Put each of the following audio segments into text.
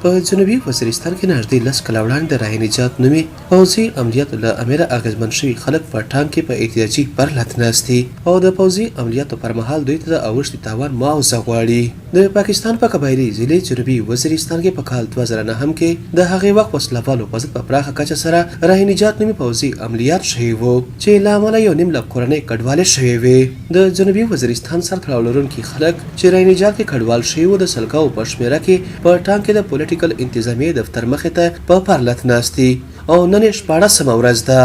په جنوبي وزیرستان کې نږدې 10 کاله وړاندې د رای نجات نومې پوځي عملیاتو له امله اغېزمن شوي خلک په ټانک کې په احتجاجي پرلت ناست دي او د پوځي عملیاتو پر مهال دوی ته د اوښتي تاوان معاوضه غواړي. د پاکستان په قبایلي ضلع جنوبي وزیرستان کې په کال 2009 کې د هغې وخت وسله والو په ضد په پراخه کچه سره رای نجات نومې پوځي عملیات شوي وو چې له امله یو نیم لک کورنۍ کډوالې شوې وې. د جنوبي وزیرستان سره تړاو لرونکي خلک چې رای نجات کې کډوال شوي وو، د سلګاوو په شمېره کې په ټانک کې د پولیټیکل انتظامیې دفتر مخې ته په پرلت ناست دي او نن یې 16مه ورځ ده.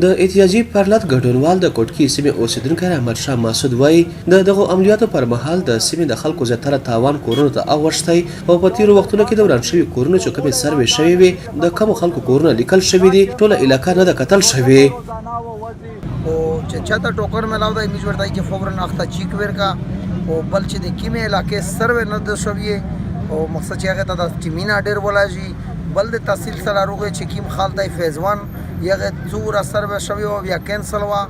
د احتجاجي پرلت ګډونوال د کوټکي سیمې اوسېدونکی رحمت شاه مسعود وايي، د دغو عملیاتو پر مهال د سیمې د خلکو زیاتره تاوان کورونو ته اوښتی او په تېرو وختونو کې د وران شوي کورونو چې کومې سروې شوې وې، د کمو خلکو کورونه لیکل شوي دي، ټوله علاقه نه ده کتل شوې. او چې چاته ټوکر ملاو ده، میز ورته چې فورا اخته چیک ورکا، او بل چې د کیمه علاقې سروې نه ده شوې، او مقصد چې هغه ته د ټیمینا ډیر ولاجی. بل د تحصیل سره روغې چې کیم خالته فیز 1 یغه څوره سروې شوی او بیا کینسل وا،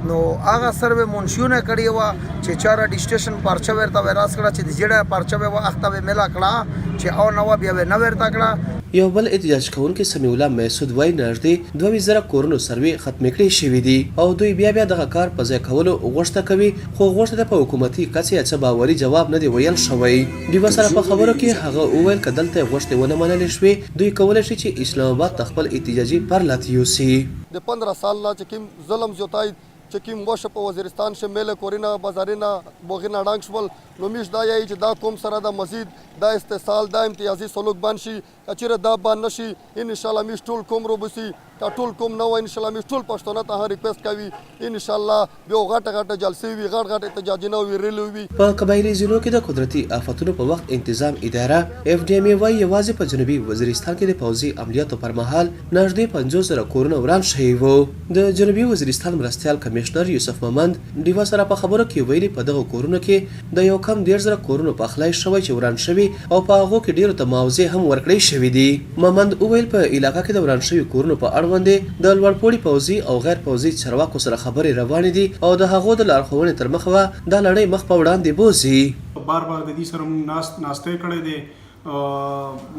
نو هغه سروې منشیونه کړی و چې چا رجسټریشن پرچه ورته وراس کړه، چې د جړه پرچه و اخته به ملا کړه چې او نو بیا نه ورته کړه. یو بل احتجاج کوونکی سمیع الله محسود وایي، نږدې 22,000 کورونو سروې ختمې کړې شوې دي او دوی بیا بیا دغه کار په ځای کولو غوښته کوي، خو غوښته ته په حکومتي کچه یا څه باوري جواب نه دی ویل شوی. ډیوه سره په خبرو کې هغه وویل، که دلته یې غوښتې ونه منلې شوې، دوی کولی شي چې اسلام اباد ته خپل احتجاجي پرلت یوسي. د 15 سال نه چې کوم ظلم زیاتای چې کوم وشه په وزیرستان شه، میله، کورینه، بازارینه، بوغینه ړنګ شول، نو میش دا یایي چې دا قوم سره د مزید دا استحصال، دا امتیازي سلوک بند شي. که چېرې دا بند نه شي، ان شاء الله میش ټول قوم روبسي. که ټول قوم نه وای، ان شاء الله میش ټول پښتانه ته هم ریکوست کوي، ان شاء الله بیا غټه غټه جلسې وي، غټ غټ احتجاجونه وي، ریلې وي. په قبایلي ضلعو کې د قدرتي آفتونو په وخت انتظام اداره ایف ډي ایم ای وایي، یوازې په جنوبي وزیرستان کې د پوځي عملیاتو پر مهال نږدې 50,000 کورونه وران شوي وو. د جنوبي وزیرستان مرستیال کمشنر یوسف مومند ډیوه سره په خبرو کې ویلي، په دغو کورونو کې د یو کم 30,000 کورونو پخلی شوی چې وران شوي او په هغو کې ډیرو ته معاوضې هم ورکړې شوې دي. مومند وویل، په علاقه کې د وران شوي کورونو په اړوند د لوړپوړي پوځي او غیر پوځي چارواکو سره خبرې روانې دي او د هغو د لارښوونې تر مخه به دا لړۍ مخ په وړاندې بوځي. بار بار د دې سره موږ ناسته کړې دی،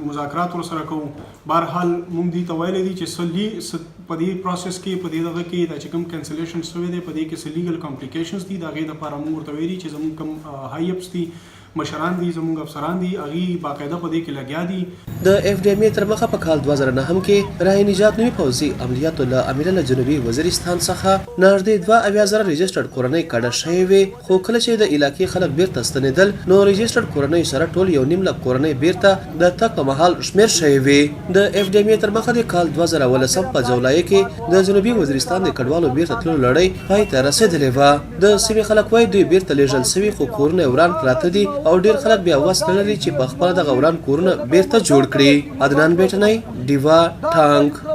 مذاکرات ورسره کوو. بهرحال موږ دې ته ویلي دي چې څه په دې process کې، په دې دغه کې دا چې کوم cancellation شوی دی، په دې کې څه legal complications دي. د هغې دپاره موږ ورته ویلي چې زموږ کوم high ups دي، مشران دي، زموږ افسران دي، هغوی باقاعده په دې کې لګیا دي. د ایف ډي ایم ای تر مخه په کال 2009 کې رای نجات نوي پوځي عملیاتو له امله له جنوبي وزیرستان څخه نږدې 72,000 registered کورنۍ کډه شوې وې، خو کله چې د علاقې خلک بیرته ستنېدل، نو registered کورنۍ سره ټول 1.5 لک کورنۍ بیرته د تګ په مهال شمېر شوې وې. د ایف ډي ایم ای تر مخه د کال 2010 په جولای کې د جنوبي وزیرستان د کډوالو بیرته تللو لړۍ پای ته رسېدلې وه. د سیمې خلک وایي، دوی بیرته لېږل شوي، خو کورونه یې وران پراته دي او ډېر خلک بیا وس نه لري چې په خپله دغه وران کورونه بیرته جوړ کړي. عدنان بیټنی، ډیوه، ټانک.